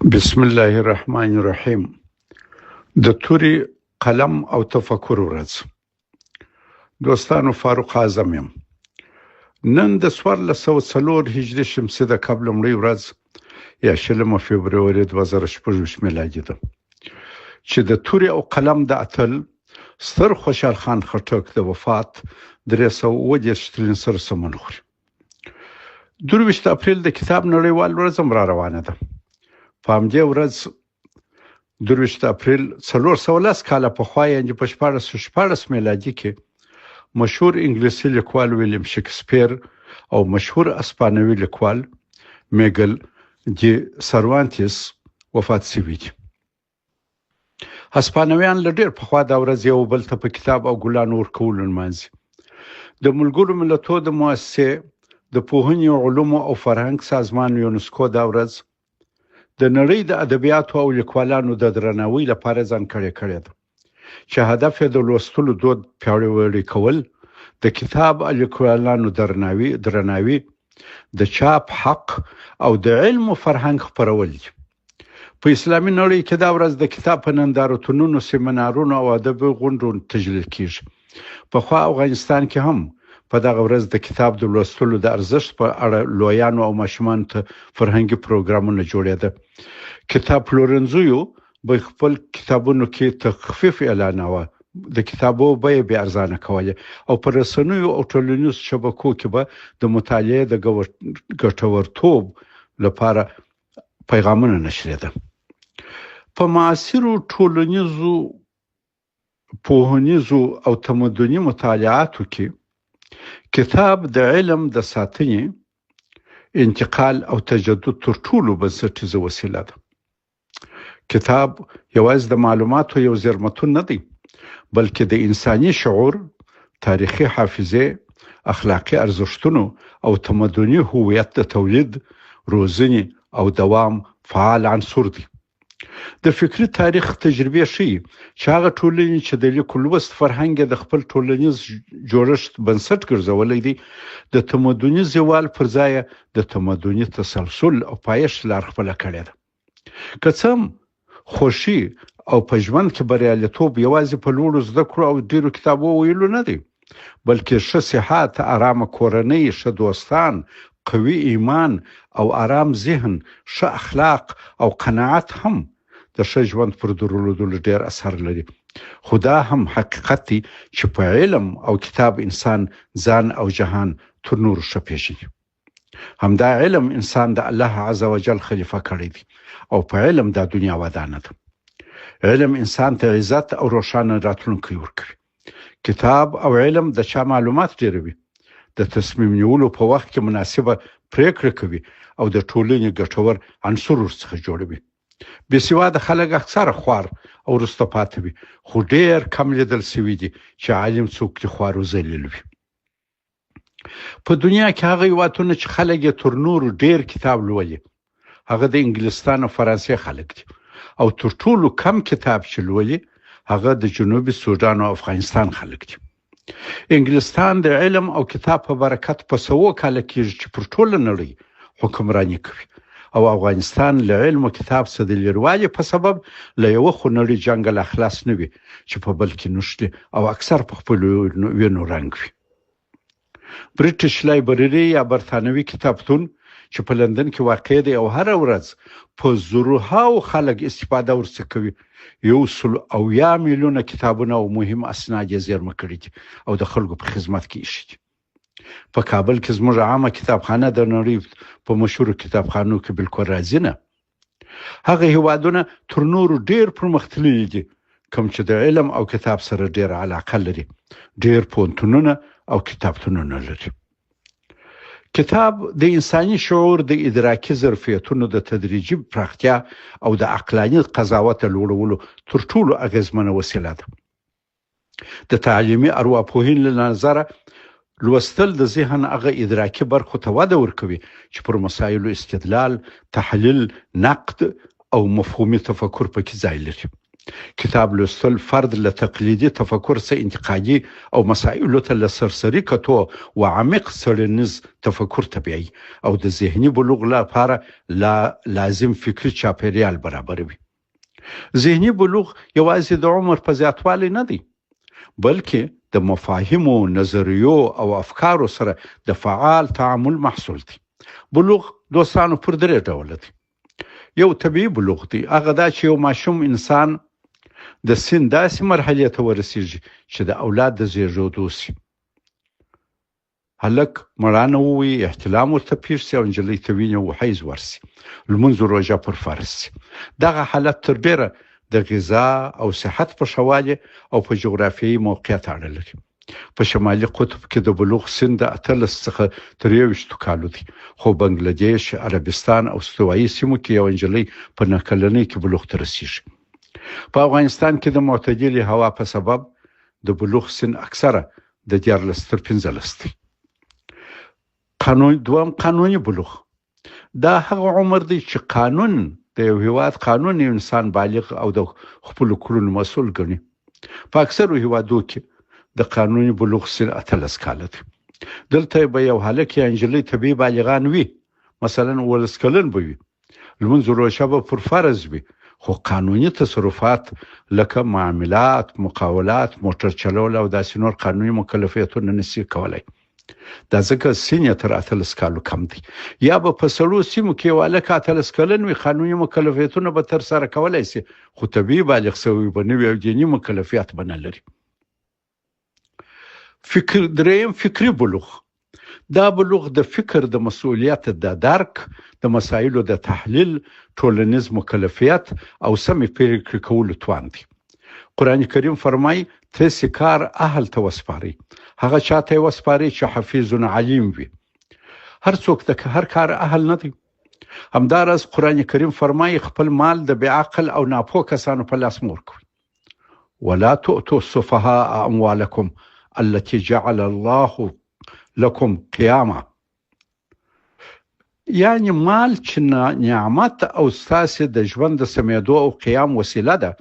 بسم الله الرحمن الرحیم د توري قلم او تفکر ورځ. دوستانو، فاروق اعظم یم. نن د 1404 هجري شمسي د کب لومړۍ ورځ یا 20 فبروري 2026 میلادي ده چې د توري او قلم د اتل ستر خوشحال خان خټک د وفات 337 تلین سره سمون خوري. 23 اپریل د کتاب نړیوال ورځ هم را روانه ده. په همدې ورځ 23 اپریل 410 کاله پخوا، یعنې په 1616 میلادي کې، مشهور انګلیسي لیکوال ویلیم شکسپیر او مشهور اسپانوي لیکوال میګل دی سروانتیس وفات شوي دي. هسپانویان له ډېر پخوا دا ورځ یو بل ته په کتاب او ګلانو ورکولو نمانځي. د ملګرو ملتو د مؤسسې د پوهنې، علومو او فرهنګ سازمان یونسکو دا ورځ د نړۍ د ادبیاتو او لیکوالانو د درناوي لپاره ځانګړې کړې ده چې هدف یې د لوستلو دود پیاوړی کول، د کتاب او لیکوالانو درناوي، د چاپ حق او د علم او فرهنګ خپرول دي. په اسلامي نړۍ کې دا ورځ د کتاب په نندارتونونو، سیمینارونو او ادبي غونډو تجلیل کیږي. پخوا افغانستان کې هم په دغه ورځ د کتاب د لوستلو د ارزښت په اړه لویانو او ماشومانو ته فرهنګي پروګرامونه جوړېده. کتاب پلورنځیو به خپل کتابونو کې تخفیف اعلاناوه، د کتابو بیې به ارزانه کولې او په رسنیو او ټولنیزو شبکو کې به د مطالعې د ګټورتوب لپاره پیغامونه نشرېده. په معاصرو ټولنیزو، پوهنیزو او تمدني مطالعاتو کې کتاب د علم د ساتنې، انتقال او تجدد تر ټولو بنسټیزه وسیله ده. کتاب یوازې د معلوماتو یو زیرمتون نه دی، بلکې د انساني شعور، تاریخي حافظې، اخلاقي ارزښتونو او تمدني هویت د تولید، روزنې او دوام فعال عنصر دی. د فکري تاریخ تجربې ښيي چې هغه ټولنې چې د لیک لوست فرهنګ یې د خپل ټولنیز جوړښت بنسټ ګرځولی دی، د تمدني زوال پر ځای د تمدني تسلسل او پایښت لار خپله کړې ده. که څه هم خوښي او په ژوند کې بریالیتوب یوازې په لوړو زده کړو او ډېرو کتابو ویلو نه دی، بلکې ښه صحت، ارامه کورنۍ، ښه دوستان، قوي ایمان او ارام ذهن، ښه اخلاق او قناعت هم د ښه ژوند پر درلودلو ډېر اثر لري. خو دا هم حقیقت دی چې په علم او کتاب انسان ځان او جهان تر نورو ښه پېژني. همدا علم انسان د الله عز وجل خلیفه کړی دی او په علم دا دنیا ودانه ده. علم انسان ته عزت او روښانه راتلونکی ورکوي. کتاب او علم د چا معلومات ډېروي، د تصمیم نیولو په وخت کې مناسبه پرېکړه کوي او د ټولنې ګټور عنصر ورڅخه جوړوي. بې سواده خلک اکثره خوار او وروسته پاتې وي، خو ډېر کم لیدل شوي دي چې عالم څوک دې خوار او ذلیل وي. په دنیا کې هغه هیوادونه چې خلک یې تر نورو ډېر کتاب لولي، هغه د انګلستان او فرانسې خلک دي او تر ټولو کم کتاب چې لولي، هغه د جنوبي سوډان او افغانستان خلک دي. انګلستان د علم او کتاب په برکت په سوو کاله کېږي چې پر ټوله نړۍ حکمراني کوي او افغانستان له علم او کتاب څخه د لیروالي په سبب له یوه خونړي جنګه لا خلاص نه وي چې په بل کې نښلي او اکثر په خپلو وینو رنګ وي. برټش لایبرري یا برتانوي کتابتون چې په لندن کې واقع دی او هره ورځ په زرهاو خلک استفاده ورڅخه کوي، 170 میلیونه کتابونه او مهم اسناد یې زیرمه کړي دي او د خلکو په خدمت کې ایښي دي. په کابل کې زموږ عامه کتابخانه د نړۍ په مشهورو کتابخانو کې بالکل راځي نه. هغه هیوادونه تر نورو ډیر پرمختللي دي کوم چې د علم او کتاب سره ډیره علاقه لري، ډیر پوهنتونونه او کتابتونونه لري. کتاب د انساني شعور د ادراکي ظرفیتونو د تدریجي پراختیا او د عقلاني قضاوت لوړولو تر ټولو اغیزمنه وسیله ده. د تعلیمي ارواپوهنې له نظره لوستل د ذهن هغه ادراکي برخو ته وده ورکوي چې پر مسایلو استدلال، تحلیل، نقد او مفهومي تفکر پکې ځای لري. کتاب لوستل فرد له تقلیدي تفکر څخه انتقادي او مسایلو ته له سرسري کتو و عمیق څېړنیز تفکر ته بیایي او د ذهني بلوغ لپاره لا لازم فکري چاپېریال برابروي. ذهني بلوغ یوازې د عمر په زیاتوالي نه دی، بلکې د مفاهیمو، نظریو او افکارو سره د فعال تعامل محصول دی. بلوغ دوستانو پر درې ډوله دی. یو طبیعي بلوغ دی، هغه دا چې یو ماشوم انسان د سن داسې مرحلې ته ورسیږي چې د اولاد د زیږیدو سي. هلک مړانه ووایي، احتلام ورته پېښ شي او نجلۍ ته وینې او حیض ورشي، لمونځ او روژه پر فرض شي. دغه حالت تر ډېره د غذا او صحت په ښه والي او په جغرافیایي موقعیت اړه لري. په شمالي قطب کې د بلوغ سن د 18 څخه تر 21 کالو دی، خو بنګله دېش، عربستان او استوایي سیمو کې یوه نجلۍ په 9 کلنۍ کې بلوغ ته رسېږي. په افغانستان کې د معتدلې هوا په سبب د بلوغ سن اکثره د 13 تر 15 دی. قانون دوم قانوني بلوغ دا هغه عمر دی چې قانون د یو هیواد قانون یو انسان بالغ او د خپلو کړنو مسؤل ګڼي. په اکثرو هیوادو کې د قانوني بلوغ سن 18 کاله دی. دلته به یو هلک یا نجلۍ طبیعي بالغان وي، مثلا 17 کلن به وي، لمونځ او روژه به پر فرض وي، خو قانوني تصرفات لکه معاملات، مقاولات، موټر چلول او داسې نور قانوني مکلفیتونه نشي کولای. دا ځکه سن یې تر 18 کالو کم دی. یا به په سړو سیمو کې یو هلک 18 کلن وي، قانوني مکلفیتونه به ترسره کولای شي، خو طبیعي بالغ شوی به نه وي او دیني مکلفیت به نه لري. فکر دریم فکري بلوغ دا بلوغ د فکر د مسؤلیت د درک، د مسایلو د تحلیل، ټولنیز مکلفیت او سمې پرېکړې کولو توان دی. قرآن کریم فرمایي: تاسې کار اهل ته وسپارئ، هغه چاته یې وسپارئ چې حفیظ علیم وي. هر څوک د هر کار اهل نه دی. همداراز قرآن کریم فرمایي: خپل مال د بې عقل او ناپوه کسانو په لاس مه ورکوئ. ولا تؤتوا السفهاء اموالکم التي جعل الله لکم قیاما. یعنی مال چې نعمت او ستاسې د ژوند د سمېدو او قیام وسیله ده،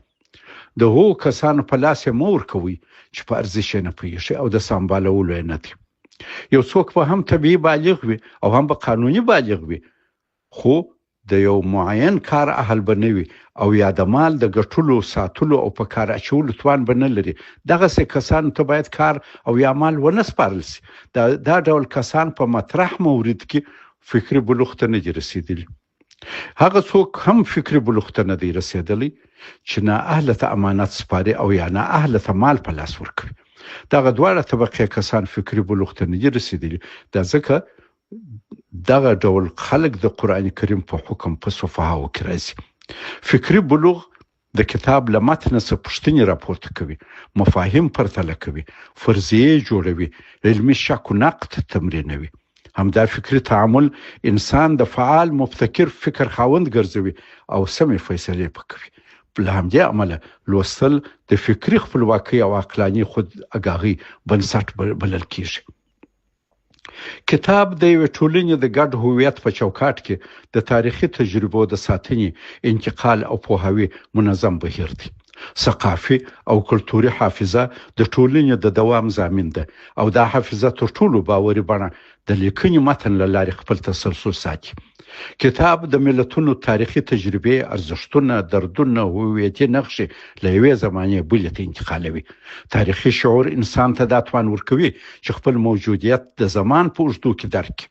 د هغو کسانو په لاس یې مه ورکوئ چې په ارزش یې نه پوهېږي او د سمبالولو یې نه دی. یو څوک به هم طبیعي بالغ وي او هم به قانوني بالغ وي، خو د یو معین کار اهل به نه وي او یا د مال د ګټلو، ساتلو او په کار اچولو توان به نه لري. دغسې کسانو ته باید کار او یا مال ونه سپارل شي. دا ډول کسان په مطرح مورد کې فکري بلوغ ته نه دي رسېدلي. هغه څوک هم فکري بلوغ ته نه دی رسېدلی چې نااهله ته امانت سپاري او یا نااهله ته مال په لاس ورکوي. دغه دواړه طبقې کسان فکري بلوغ ته نه دي رسېدلي، دا ځکه دغه ډول خلک د قرآن کریم په حکم په سفهاو کې راځي. فکري بلوغ د کتاب له متن څخه پوښتنې راپورته کوي، مفاهیم پرتله کوي، فرضیې جوړوي، علمي شک و نقد تمرینوي. همدا فکري تعامل انسان د فعال مبتکر فکر خاوند ګرځوي او سمې فیصلې په کوي. له همدې امله لوستل د فکري خپلواکۍ او عقلاني خود اګاهۍ بنسټ بلل کیږي. کتاب د یوې ټولنې د ګډ هویت په چوکاټ کې د تاریخي تجربو د ساتنې، انتقال او پوهاوي منظم بهیر دی. ثقافي او کلتوري حافظه د ټولنې د دوام ضامن ده او دا حافظه تر ټولو باوري بڼه د لیکنې متن له لارې خپل تسلسل ساتي. کتاب د ملتونو تاریخي تجربې، ارزښتونه، دردونه، هویتي نقشې له یوې زمانې بلې ته انتقالوي. تاریخي شعور انسان ته دا توان ورکوي چې خپل موجودیت د زمان په اوږدو کې درک کړي.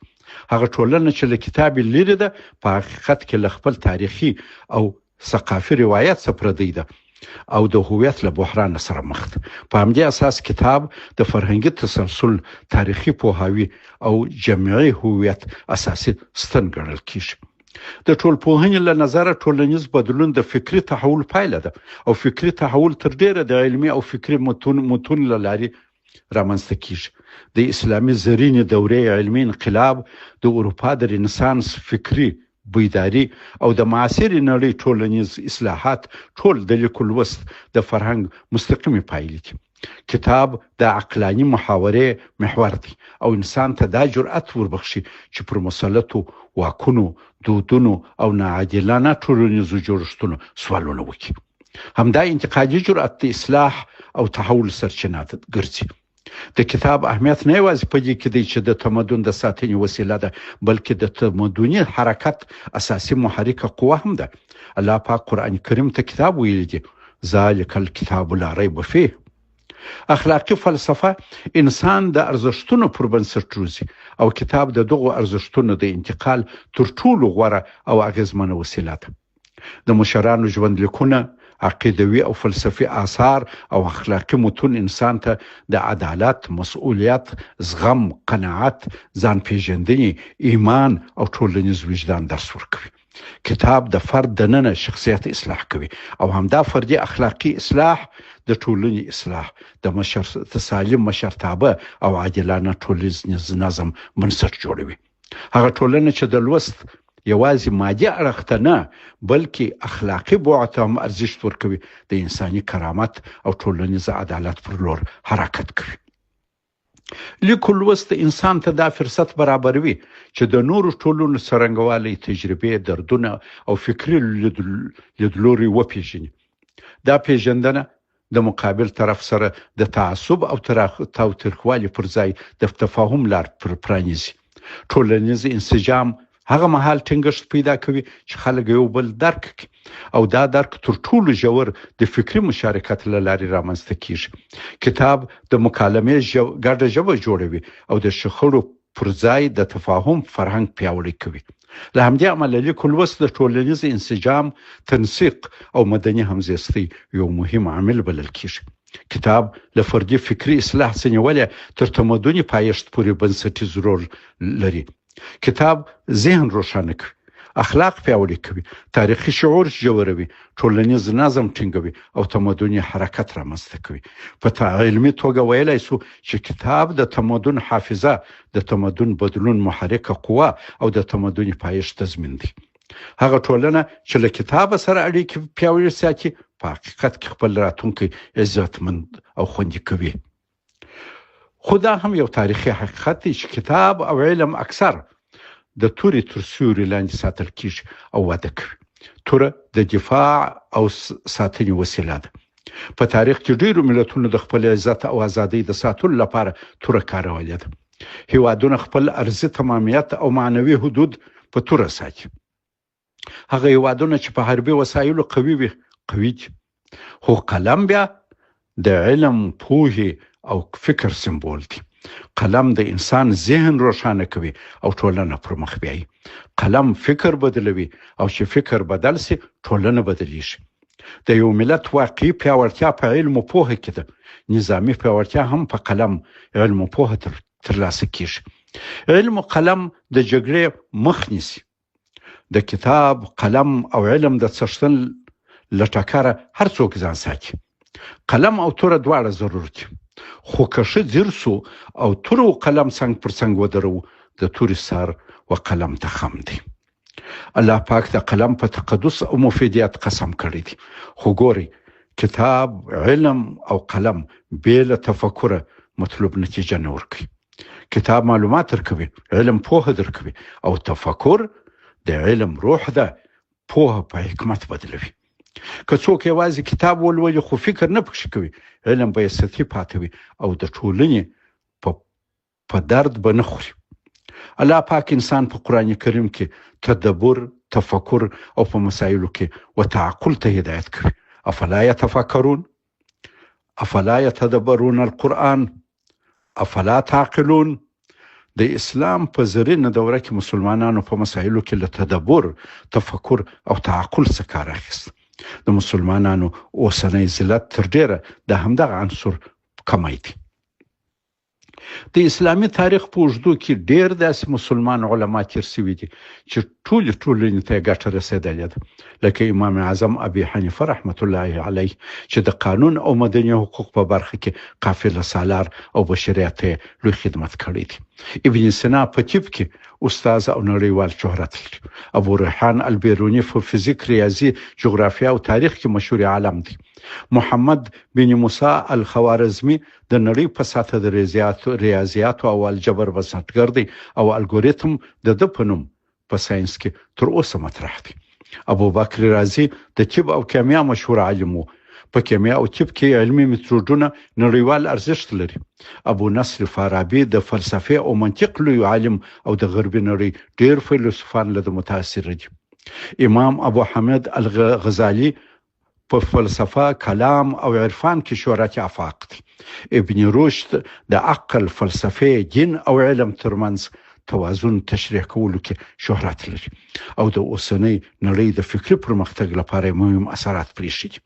هغه ټولنه چې له کتابه لیرې ده، په حقیقت کې له خپل تاریخي او ثقافي روایت څخه پردۍ ده او د هویت له بحران سره مخ ده. په همدې اساس کتاب د فرهنګي تسلسل، تاریخي پوهاوي او جمعي هویت اساسي ستن ګڼل کیږي. د ټولپوهنې له نظره ټولنیز بدلون د فکري تحول پایله ده او فکري تحول تر ډېره د علمي او فکري متون له لارې رامنځته کیږي. د اسلامي زرینې دورې علمي انقلاب، د اروپا د رنسانس فکري بیداري او د معاصرې نړۍ ټولنیز اصلاحات ټول د لیک لوست د فرهنګ مستقیمې پایلې دي. کتاب د عقلاني محاورې محور دی او انسان ته دا جرأت وربخښي چې پر مسلطو واکونو، دودونو او ناعادلانه ټولنیزو جوړښتونو سوالونه وکړي. همدا انتقادي جرأت د اصلاح او تحول سرچینه ګرځي. د کتاب اهمیت نه یوازې په دې کې دی چې د تمدن د ساتنې وسیله ده، بلکې د تمدني حرکت اساسي محرکه قوه هم ده. الله پاک قرآن کریم ته کتاب ویلي دي، ذلک الکتاب لا ریب فیه. اخلاقي فلسفه انسان د ارزښتونو پر بنسټ روزي او کتاب د دغو ارزښتونو د انتقال تر ټولو غوره او اغېزمنه وسیله ده. د مشرانو ژوندلیکونه، عقیدوي او فلسفي آثار او اخلاقي متون انسان ته د عدالت، مسؤلیت، زغم، قناعت، ځان پېژندنې، ایمان او ټولنیز وجدان درس ورکوي. کتاب د فرد دننه شخصیت اصلاح کوي او همدا فردي اخلاقي اصلاح د ټولنې اصلاح، د مشر د سالم مشرتابه او عادلانه ټولنیز نظم بنسټ جوړوي. هغه ټولنه چې د لوست یوازې مادي اړخ ته نه، بلکې اخلاقي بعد ته هم ارزښت ورکوي، د انساني کرامت او ټولنیز عدالت پر لور حرکت کوي. لیک و لوست انسان ته دا فرصت برابروي چې د نورو ټولنو څرنګوالی، تجربې، دردونه او فکري لیدلوري وپېژني. دا پېژندنه د مقابل طرف سره د تعصب او تاوتریخوالي پر ځای د تفاهم لار پرانیزي. ټولنیز انسجام هغه مهال ټینګښت پیدا کوي چې خلک یو بل درک کړي او دا درک تر ټولو ژور د فکري مشارکت له لارې رامنځته کیږي. کتاب د مکالمې ګډه ژبه جوړوي او د شخړو پر ځای د تفاهم فرهنګ پیاوړی کوي. له همدې امله لیک لوست د ټولنیز انسجام، تنسیق او مدني همزیستۍ یو مهم عامل بلل کیږي. کتاب له فردي فکري اصلاح څخه نیولې تر تمدني پایښت پورې بنسټیز رول لري. کتاب ذهن روښانه کوي، اخلاق پیاوړي کوي، تاریخي شعور ژوروي، ټولنیز نظم ټینګوي او تمدني حرکت رامنځته کوي. په علمي توګه ویلای شو چې کتاب د تمدن حافظه، د تمدن بدلون محرکه قوه او د تمدني پایښت تضمین دی. هغه ټولنه چې له کتابه سره اړیکې پیاوړې ساتي، په حقیقت کې خپل راتلونکی عزتمند او خوندي کوي. خو دا هم یو تاریخي حقیقت دی چې کتاب او علم اکثر د تورې تر سیوري لاندې ساتل کیږي او وده کوي. توره د دفاع او ساتنې وسیله ده. په تاریخ کې ډیرو ملتونو د خپل عزت او ازادۍ د ساتلو لپاره توره کارولې ده. هیوادونه خپل ارضي تمامیت او معنوي حدود په توره ساتي. هغه هیوادونه چې په حربي وسایلو قوي وي، قوي دي. خو قلم بیا د علم، پوهې او فکر سمبول دی. قلم د انسان ذهن روښانه کوي او ټولنه پر مخ بیایي. قلم فکر بدلوي او چې فکر بدل شي، ټولنه بدلیږي. د یو ملت واقعي پیاوړتیا په علم او پوهه کې ده. نظامي پیاوړتیا هم په قلم، علم او پوهه ترلاسه کیږي. علم او قلم د جګړې مخ نیسي. د کتاب، قلم او علم د څښتن له ټکره هر څوک ځان ساتي. قلم او توره دواړه ضرور دي، خو که ښه ځیر شو او توره او قلم څنګ پر څنګ ودروو، د تورې سر و قلم ته خم دی. الله پاک د قلم په تقدس او مفیدیت قسم کړی دی. خو ګورئ، کتاب، علم او قلم بې له تفکره مطلوب نتیجه نه ورکوي. کتاب معلومات درکوي، علم پوهه درکوي او تفکر د علم روح ده، پوهه په حکمت بدلوي. که څوک یوازې کتاب ولولي خو فکر نه پکښې کوي، علم به یې سطحي پاتې وي او د ټولنې په درد به نه خوري. الله پاک انسان په قرآن کریم کې تدبر، تفکر او په مسایلو کې وتعقل ته هدایت کوي. افلا یتفکرون، افلا یتدبرون القرآن، افلا تعقلون. د اسلام په زرینه دوره کې مسلمانانو په مسایلو کې له تدبر، تفکر او تعقل څخه کار اخیست. د مسلمانانو اوسنی ذلت تر ډیره د همدغه عنصر کمی دی. د اسلامي تاریخ په اوږدو کې ډېر داسې مسلمان علما تېر شوي دي چې ټولې ټولنې ته یې ګټه رسېدلې ده، لکه امام اعظم ابي حنیفه رحمت الله علیه چې د قانون او مدني حقوق په برخه کې قافله سالار او بشریت ته یې لوی خدمت کړی دی. ابن سینا په طب کې استاد او نړیوال شهرت لري. ابو ریحان البیروني په فزیک، ریاضي، جغرافیا او تاریخ کې مشهور عالم دی. محمد بن موسی الخوارزمي د نړۍ په سطح د ریاضیاتو او الجبر بنسټګر دی او الګوریتم د ده په نوم په ساینس کې تر اوسه مطرح دی. ابوبکر رازي د طب او کیمیا مشهور عالم و. په کیمیا او طب کې علمي میتودونه نړیوال ارزښت لري. ابو نصر فارابي د فلسفې او منطق لوی عالم او د غربي نړۍ ډېر فیلسوفان له ده متاثر دي. امام ابو حامد الغزالي په فلسفه، کلام او عرفان کې شهرت آفاق دی. ابن رشد د عقل، فلسفې، دین او علم ترمنځ توازن تشریح کولو کې شهرت لري او د اوسنۍ نړۍ د فکري پرمختګ لپاره مهم اثرات پرېښي دي.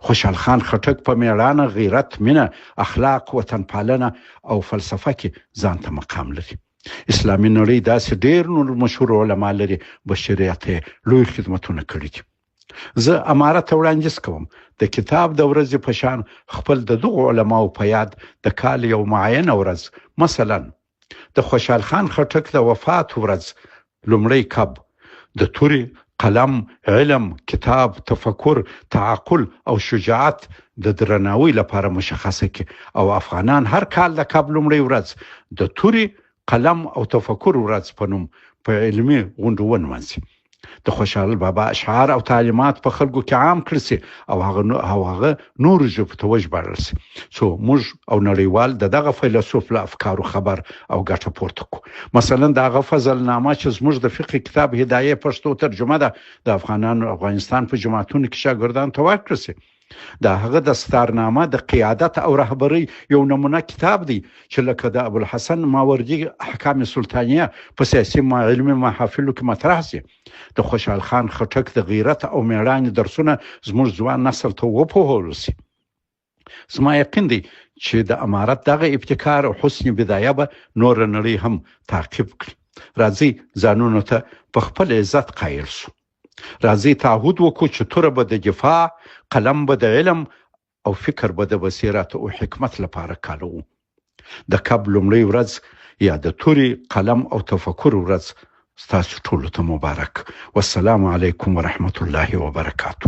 خوشحال خان خټک په میړانه، غیرت، مینه، اخلاق، وطنپالنه او فلسفه کې ځان ته مقام لري. اسلامي نړۍ داسې ډېر نور مشهور علما لري، بشریت ته لوی خدمتونه کړي دي. زه امارت ته وړاندیز کوم د کتاب د ورځې په شان خپل د دغو علماو په یاد د کال یو معینه ورځ، مثلا د خوشحال خان خټک د وفات ورځ لومړی کب، د تورې، قلم، علم، کتاب، تفکر، تعقل او شجاعت د درناوي لپاره مشخصه کړي او افغانان هر کال د کب لومړۍ ورځ د تورې، قلم او تفکر ورځ په نوم په علمي غونډو ونمانځي. د خوشحال بابا اشعار او تعلیمات په خلکو کې عام کړل شي او هغه او هغه نورو ژبو ته وژباړل شي، څو موږ او نړیوال د دغه فیلسوف له افکارو خبر او ګټه پورته کړو. مثلا د هغه فضلنامه چې زموږ د فقهي کتاب هدایه پښتو ترجمه ده، د افغانانو افغانستان په جوماتونو کې شاګردانو ته ورکړل شي. د هغه دستارنامه د قیادت او رهبرۍ یو نمونه کتاب دی چې لکه د ابوالحسن ماوردي احکام سلطانیه په سیاسي علمي محافلو کې مطرح شي. د خوشحال خان خټک د غیرت او میړانې درسونه زموږ ځوان نسل ته وپوهول شي. زما یقین دی چې د امارت دغه ابتکار او حسن بدایه به نوره نړۍ هم تعقیب کړي. راځئ ځانونو ته په خپل عزت قایل شو. راځئ تعهد وکړو چې توره به د دفاع، قلم به د علم او فکر به د بصیرت او حکمت لپاره کاروو. د کب لومړۍ ورځ یا د تورې، قلم او تفکر ورځ ستاسو ټولو ته مبارک. والسلام علیکم ورحمت الله وبرکاته.